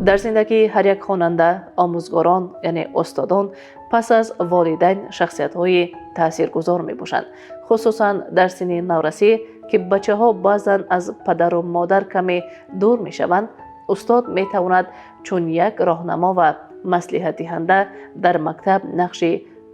Дар зиндагии ҳар як хонанда омӯзгорон, яъне устодон, пас аз волидайн шахсиятҳои таъсиргузор мебошанд, хусусан дар синни наврасӣ, ки бачаҳо баъзан аз падару модар каме дур мешаванд. Устод метавонад чун як роҳнамо ва маслиҳатдиҳанда дар мактаб нақши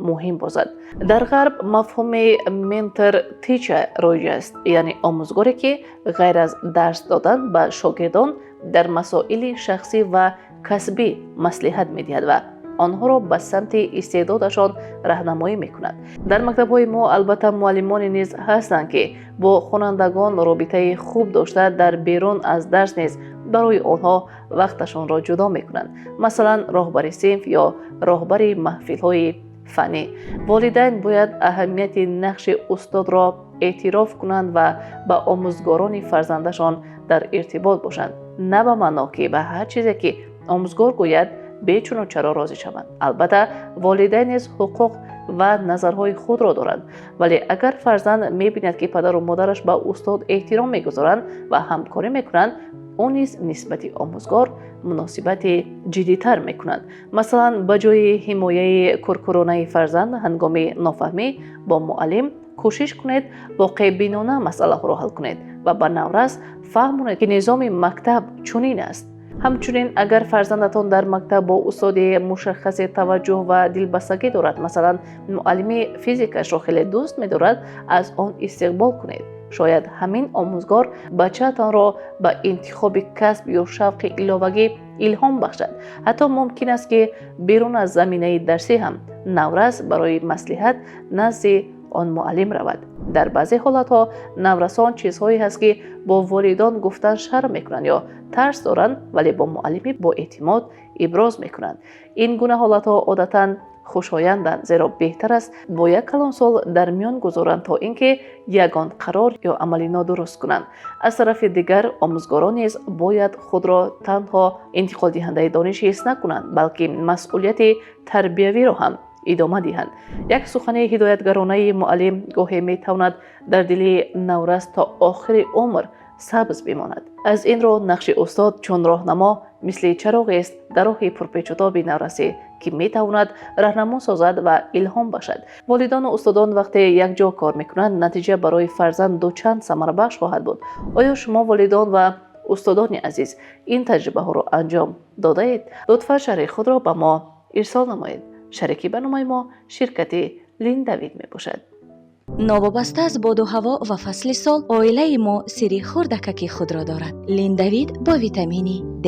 муҳим бозад. Дар Ғарб мафҳуми mentor teacher роиҷ аст, яъне омӯзгоре, ки ғайр аз дарс додан ба шогирдон дар масоили шахсӣ ва касбӣ маслиҳат медиҳад ва онҳоро ба самти истеъдодашон раҳнамоӣ мекунад. Дар мактабҳои мо, албатта, муаллимоне низ ҳастанд, ки бо хонандагон робитаи хуб дошта, дар берун аз дарс низ барои онҳо вақташонро ҷудо мекунанд, масалан, роҳбари синф ё роҳбари маҳфилҳои фаннӣ. Волидайн бояд аҳамияти нақши устодро эътироф кунанд ва ба омӯзгорони фарзандашон дар иртибот бошанд, на ба маъно, ки ба ҳар чизе, ки омӯзгор гӯяд, бечуну чаро розӣ шаванд. Албатта, волидайн низ ҳуқуқ ва назарҳои худро доранд, вале агар фарзанд мебинад, ки падару модараш ба устод эҳтиром мегузоранд ва ҳамкорӣ мекунанд, ӯ низ нисбати омӯзгор муносибати ҷиддитар мекунад. Масалан, ба ҷои ҳимояи куркӯронаи фарзанд ҳангоми нофаҳмӣ бо муаллим, кӯшиш кунед воқеъбинона масъалаҳоро ҳал кунед ва ба наврас фаҳмонед, ки низоми мактаб чунин аст. Ҳамчунин, агар фарзандатон дар мактаб бо устоди мушаххасе таваҷҷӯҳ ва дилбастагӣ дорад, масалан, муаллими физикашро хеле дӯст медорад, аз он истиқбол кунед. Шояд ҳамин омӯзгор бачаатонро ба интихоби касб ё шавқи иловагӣ илҳом бахшад. Ҳатто мумкин аст, ки берун аз заминаи дарсӣ ҳам наврас барои маслиҳат назди он муаллим равад. Дар баъзе ҳолатҳо наврасон чизҳое ҳаст, ки бо волидон гуфтан шарм мекунанд ё тарс доранд, вале бо муаллими боэътимод иброз мекунанд. Ин гуна ҳолатҳо одатан хушоянданд, зеро беҳтар аст бо як калонсол дар миён гузоранд, то ин ки ягон қарор ё амали нодуруст кунанд. Аз тарафи дигар, омӯзгорон низ бояд худро танҳо интиқолдиҳандаи дониш ҳис накунанд, балки масъулияти тарбиявиро ҳам идома диҳанд. Як сухани ҳидоятгаронаи муаллим гоҳе метавонад дар дили наврас то охири умр сабз бимонад. Аз ин рӯ, нақши устод чун роҳнамо мисли чароғест дар роҳи пурпечутоби наврасӣ, ки метавонад раҳнамо созад ва илҳом бахшад. Волидону устодон вақте якҷо кор мекунанд, натиҷа барои фарзанд дучанд самарабахш хоҳад буд. Оё шумо, волидон ва устодони азиз, ин таҷрибаҳоро анҷом додаед? Лутфан шарҳи худро ба мо ирсол намоед. Шарики барномаи мо ширкати Линдавид мебошад. Новобаста аз боду ҳаво ва фасли сол, оилаи мо сирри хурдакаки худро дорад: Линдавид бо витамини Д.